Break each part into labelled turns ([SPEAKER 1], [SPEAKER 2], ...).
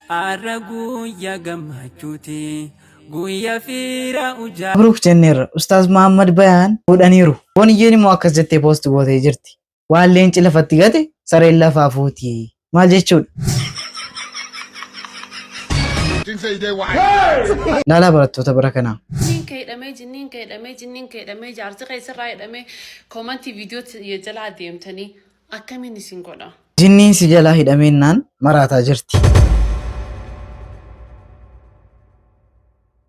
[SPEAKER 1] Arra guyya gammachuuti guyya fiira ujaa.
[SPEAKER 2] Mabruuk jenneerra. Ustaaz Mahammad Bayaan fuudhaniiru. Booniyyeen immoo akkas jettee poost gootee jirti. Waan leenci lafatti gate sareen lafaa fuuti. Maal jechuudha? Laalaa barattoota bara kanaa.
[SPEAKER 3] Jinniin kee hidhamee jinniin kee hidhamee jinniin kee hidhamee jaarsi kee sirraa hidhamee koomantii viidiyoo jalaa deemtanii akkamiin isin godha?
[SPEAKER 2] Jinniin si jalaa hidhameennaan maraataa jirti.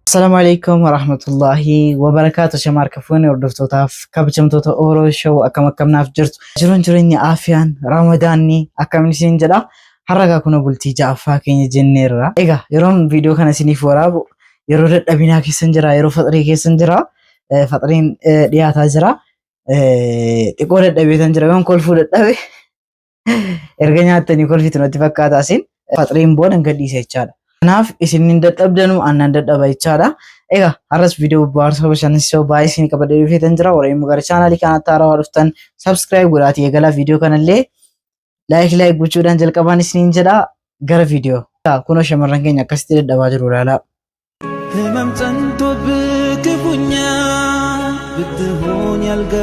[SPEAKER 2] Assalaamu alaikum warahmatullahi wabarakaatu. Shamaar kafuun hordoftootaaf kabajamtoota Oro Show akkam akkamnaaf jirtu. Jiruun jireenya aafiyaan Ramadaanni akkam isin jedha. Har'a egaa kun bultii ja'affaa keenya jenneerra. Egaa yeroon viidiyoo kana isiniif waraabu yeroo dadhabinaa keessan jira, yeroo faxrii keessan jira, faxriin dhiyaataa jira. Xiqqoo dadhabeetan jira yoon kolfuu dadhabe erga nyaattanii kolfitu natti fakkaata asin faxriin booda hin gadhiisa jechaadha. Kanaaf isin hin dadhabdanu annan dadhaba jechaadha. Egaa har'as viidiyoo bohaarsoo bashannansiisoo baay'ee isin qabadhee dhufeetan jira. Warreen gara chaanaalii kanaatti haarawaa dhuftan subscribe godhaatii eegalaa viidiyoo kanallee like like gochuudhaan jalqabaan isiniin jedha gara viidiyoo. Kunoo shamarran keenya akkasitti dadhabaa jiru ilaalaa.
[SPEAKER 1] ህመም ጸንቶብህ ክፉኛ ብትሆን ያልጋ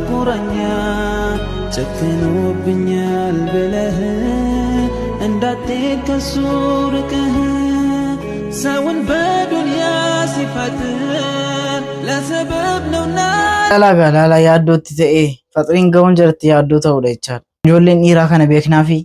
[SPEAKER 1] ቁራኛ ጨክኖብኛል ብለህ እንዳትሄድ ከሱ ርቀህ ሰውን በዱንያ ሲፈጥር ለሰበብ ነውና
[SPEAKER 2] Laalaa gaa laalaa yaaddootti ta'ee faxriin ga'uun jalatti yaaddoo ta'uudha jechaadha. Ijoolleen dhiiraa kana beeknaa fi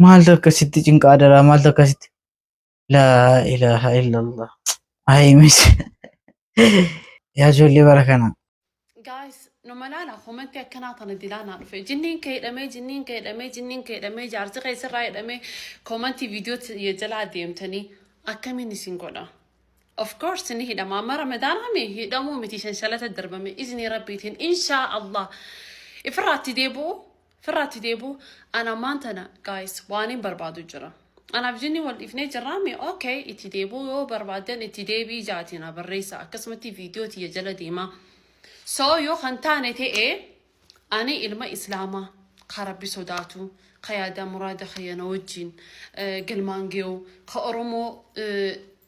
[SPEAKER 2] Maaltu akkasitti cinqaa daraa maaltu akkasitti laa ilaaha illallah. Ayi mis yaa ijoollee bara kanaa.
[SPEAKER 3] Guys, numa laala koomantii akkanaa tana dilaanaa dhufe. Jinniin kee hidhamee jinniin kee hidhamee jinniin kee hidhamee jaarsi kee sirraa hidhamee koomantii viidiyoo jalaa deemtanii akkamiin isin godha? Of course ni hidhama. Amma Ramadaanaa hidhamuu miti shanshalata darbame iznii rabbiitiin inshaa Allah. Ifirraatti deebi'u ifirraatti deebi'u ana maantana guys waan hin barbaadu jira. Anaaf jinni wal dhiifnee jirraami okay itti deebi'u yoo barbaaddan itti deebii jaatiin barreessa akkasumatti viidiyoo tiyya jala deemaa. So yoo kan taane ta'e ani ilma islaamaa ka rabbi sodaatu ka yaada muraada kiyya wajjin galmaan ge'u ka Oromoo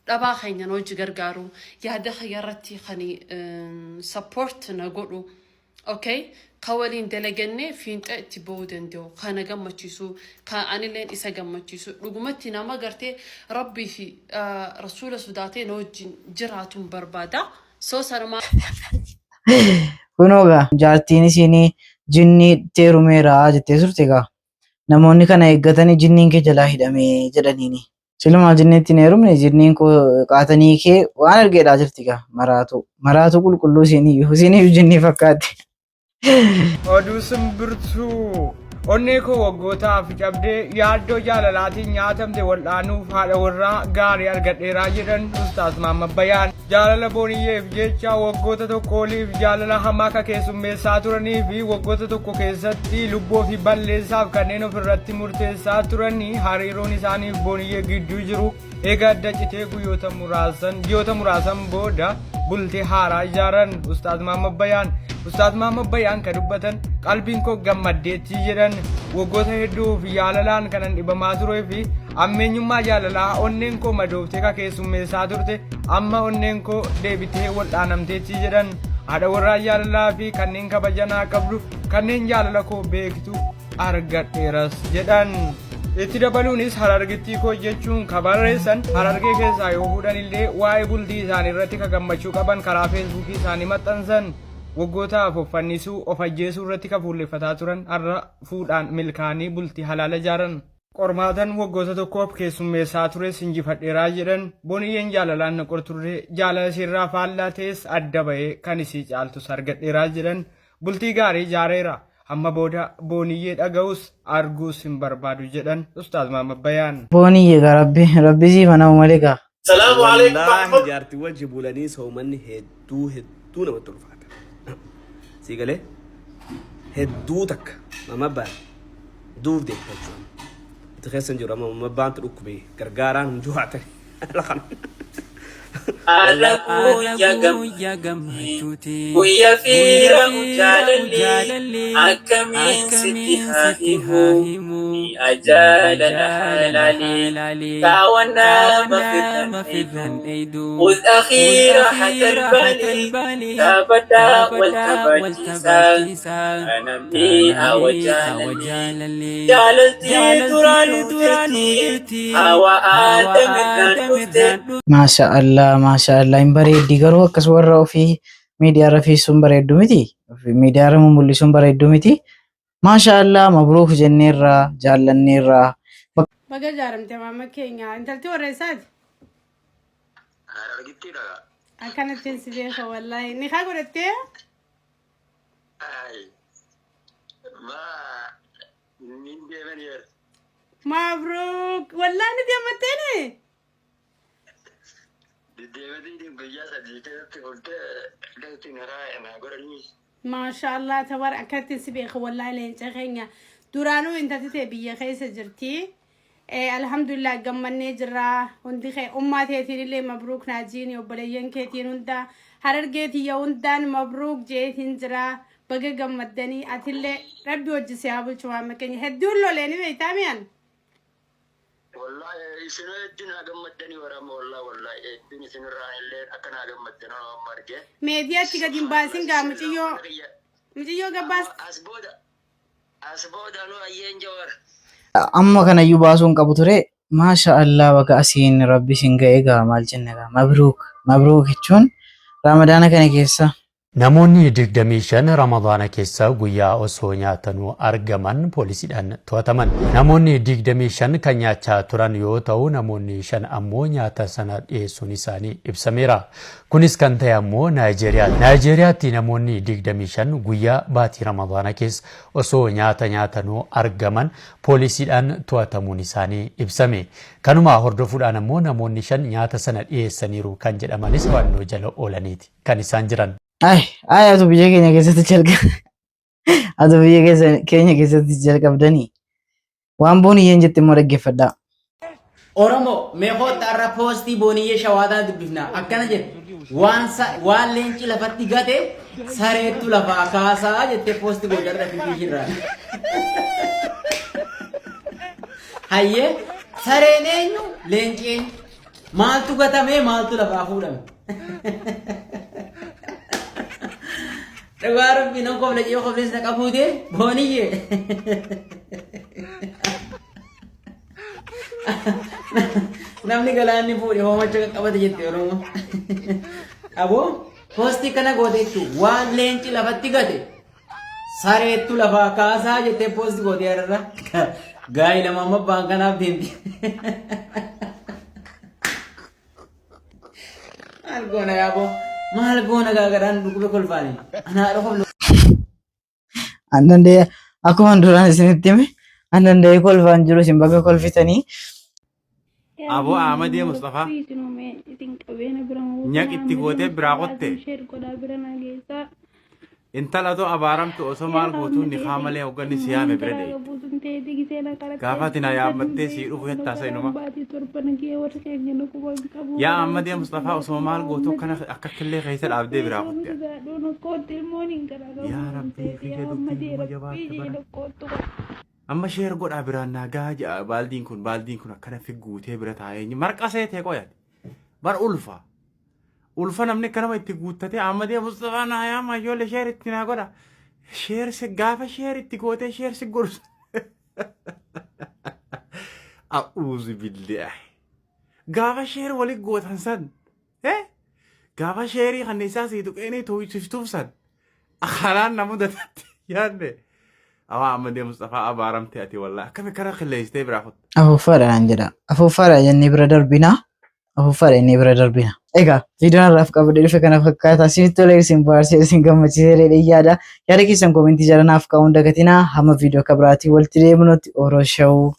[SPEAKER 3] dhabaa keenya na wajji gargaaru yaada kiyya irratti kan support na godhu okay ka waliin dalagannee fiinxa itti ba'uu danda'u ka na gammachiisu ka anilleen isa gammachiisu dhugumatti nama gartee rabbii fi rasuula sodaatee na wajjin jiraatuun barbaada so sanumaa
[SPEAKER 2] Kunoo gaa jaartiin isiin jinnii teerumeera jettee turte gaa. Namoonni kana eeggatanii jinniin kee jalaa hidhamee jedhaniini. Silumaa jinniitti hin heerumne jinniin koo qaatanii kee waan argeedhaa jirti gaa maraatu. Maraatu qulqulluu isiiniyyuu isiiniyyuu jinnii fakkaatti.
[SPEAKER 4] Oduu simbirtuu onnee koo waggootaaf cabdee yaaddoo jaalalaatiin nyaatamte wal'aanuuf haadha warraa gaarii argadheeraa jedhan Ustaaz Mahammad Bayaan. Jaalala booniyyeef jecha waggoota tokko oliif jaalala hamaa ka keessummeessaa turanii fi waggoota tokko keessatti lubbuu fi balleessaaf kanneen ofirratti murteessaa turanii hariiroon isaaniif booniyyee gidduu jiru eega adda citee guyyoota muraasan ji'oota muraasan booda bultii haaraa ijaaran Ustaaz Mahammad Bayaan. Ustaaz Mahammad Bayaan kan dubbatan qalbiin koo gammaddeetti jedhan waggoota hedduuf jaalalaan kanan dhibamaa turee fi ammeenyummaa jaalalaa onneen koo madooftee ka keessummeessaa turte amma onneen koo deebitee waldhaanamteetti jedhan haadha warraa jaalalaa fi kanneen kabajanaa qabdu kanneen jaalala koo beektu argadheeras jedhan. Itti dabaluunis harargittii koo jechuun ka barreessan harargee keessaa yoo fuudhan illee waa'ee bultii isaanii irratti ka gammachuu qaban karaa feesbuukii isaanii maxxansan. Waggootaaf of fannisuu, of ajjeesuu irratti ka fuulleffataa turan har'a fuudhaan milkaa'anii bultii halaala ijaaran. Qormaatan waggoota tokkoof keessummeessaa tures injifadheeraa jedhan. Booniyyeen jaalalaan na qorturree jaalala isheerraa faallaa ta'es adda ba'ee kan isii caaltus argadheeraa jedhan. Bultii gaarii ijaareera. Amma booda Booniyyee dhaga'us arguus hin barbaadu jedhan Ustaaz Mahammad Bayaan.
[SPEAKER 2] Booniyyee gaa rabbi rabbi siif haa na'u malee gaa.
[SPEAKER 5] Salaamu alaikum
[SPEAKER 6] Wallaahi
[SPEAKER 5] warahmatullahi.
[SPEAKER 6] jaartii wajji bulanii soomanni hedduu hedduu namatti ulfaata. Sii galee hedduu takka mama baan duuf deemta jechuudha. Itti keessa hin jiru amma mama baantu dhukkube gargaaraan hin juhaatan.
[SPEAKER 5] Haala guyyaa gammachuuti. Guyya fiiramu jaalalli akkamiin sitti haa himu. Mi'a jaalala halaali. Kaawwannaa ma firran dheeydu. Khudh akhii raahatal baali. Dhaabadhaa wal taphachiisaa. Kana mi'aawa jaalalli. Jaalalti duraanuu jirti. Hawa Aadamirraan dhufte.
[SPEAKER 2] Maasha Allah maasha Allah hin bareeddi garuu akkas warra ofii miidiyaa irra fiisuun bareeddu miti miidiyaa irra mul'isuun bareeddu miti maasha Allah mabruuk jenneerra jaallanneerra.
[SPEAKER 7] Baga ijaaramte maama keenya. Intalti warra eessaati?
[SPEAKER 8] Harargittiidha.
[SPEAKER 7] Akkanattiin si beeka wallaahi. Nikaa godhattee?
[SPEAKER 8] Ay. Ma nin deemen yer.
[SPEAKER 7] Mabruuk. Wallaahi ni deemmatteeni?
[SPEAKER 8] Deddeebitiin guyyaa sadii keessatti bultee akkasitti naraa naa godhanii.
[SPEAKER 7] Maasha Allah tabar akkatti si beeka wallaahi leenca keenya. Duraanuu intalti tee biyya keessa jirti. Alhamdulillah gammannee jirra. Hundi kee ummaa teetiin illee mabruuk naa jiini obboleeyyan keetiin hunda harargee tiyya hundaan mabruuk jeetiin jira. Baga gammaddanii atillee rabbi hojii si haa bulchu waan keenya hedduun lolee ni beektaa mi'an.
[SPEAKER 8] Wallahi isin hedduu naa gammaddanii waraama wallahi wallahi hedduun isinirraa illee akka naa gammaddan amma arge.
[SPEAKER 7] Meediyaatti gadi hin baasin gaa muciyyoo muciyyoo gabbaas.
[SPEAKER 8] As booda as booda nu ayyeen jawar.
[SPEAKER 2] Amma kanayyuu baasuu hin qabu ture. Maasha Allah baga asiin rabbi isin ga'e gaa maal jenna gaa mabruuk mabruuk jechuun ramadaana kana keessa
[SPEAKER 9] Namoonni 25 Ramadaana keessa guyyaa osoo nyaatanuu argaman poolisiidhaan to'ataman. Namoonni 25 kan nyaachaa turan yoo ta'u namoonni 5 ammoo nyaata sana dhiyeessuun isaanii ibsameera. Kunis kan ta'e ammoo Naayijeeriyaatti. Naayijeeriyaatti namoonni 25 guyyaa baatii Ramadaana keessa osoo nyaata nyaatanuu argaman poolisiidhaan to'atamuun isaanii ibsame. Kanuma hordofuudhaan ammoo namoonni 5 nyaata sana dhiyeessaniiru kan jedhamanis to'annoo jala oolaniiti kan isaan jiran.
[SPEAKER 2] Ay, ay, atu biyya keenya keessatti jalqa atu biyya keessa keenya keessatti jalqabdanii waan booniyyeen jette immoo dhaggeeffadhaa.
[SPEAKER 10] Oromo mee kootta har'a poostii booniyyee shawaataa dubbifna akkana jedhe waan sa- waan leenci lafatti gate sareettu lafaa kaasaa jettee poostii goote har'a FB irraa. Hayyee sareen eenyu leenci eenyu maaltu gatamee maaltu lafaa fuudhame. Dhugaa rabbii nan kofla jee koflees na qabuutee booniyyee. Namni galaanni fuudhe hoomacha qaqqabate jette Oromoo. Aboo poostii kana goote jechuun waan leenci lafatti gate sareettu lafaa kaasaa jettee poostii goote yararra. Gaa'ila mamma abbaan kanaaf deemti. Maal goona yaaboo maal goona gaagadhaan dhukube kolfaani. Anaa dhufa
[SPEAKER 2] An danda'e akkuma duraan isinitti hime an danda'ee kolfaan jiru isin baga kolfitanii.
[SPEAKER 11] Aboo Ahmadee Mustafaa. Nyaq itti gootee biraa qotte. Intala too abaaramtu osoo maal gootuu nikaa malee hogganni si yaame bira dheeyte. Gaafa ati na yaammattee sii dhufu jettaa sa inuma. Yaa Ahmadee Mustafaa osoo maal gootuu akkana akka killee keessa dhaabdee biraa kutte. Yaa Rabbii kiyya dubbiin numa jabaatte bara. Amma sheer godhaa biraan naa gahaa jedha baaldiin kun baaldiin kun akkana fi guutee bira taa'ee marqa seetee qoyate. Bar ulfa. Ulfa namni akka nama itti guuttatee Ahmadee Mustafaa naa yaama ijoollee sheer itti naa godha. Sheer si gaafa sheer itti gootee sheer si godhu. A'uuzu billaahi. Gaafa sheer wali gootan san. Eh? Gaafa sheerii kan isaa sii tuqeenii tuufsiftuuf san. Kanaan na mudatetti yaadne. Awaa amma dee Mustafaa abaaramte ati wallaahi akkami kana qilleessitee biraa kutta.
[SPEAKER 2] Afuuffaadha naan jedha. Afuuffaadha jennee bira darbina. Afuuffaadha jennee bira darbina. Egaa viidiyoon har'aaf qabadhee dhufe kana fakkaata. Isinitti tolee isin bohaarsee isin gammachiisee jedhee yaada. Yaada keessan koomentii jala naaf kaa'uun dagatinaa. Hamma viidiyoo akka biraatiin walitti deebinutti Oro Show.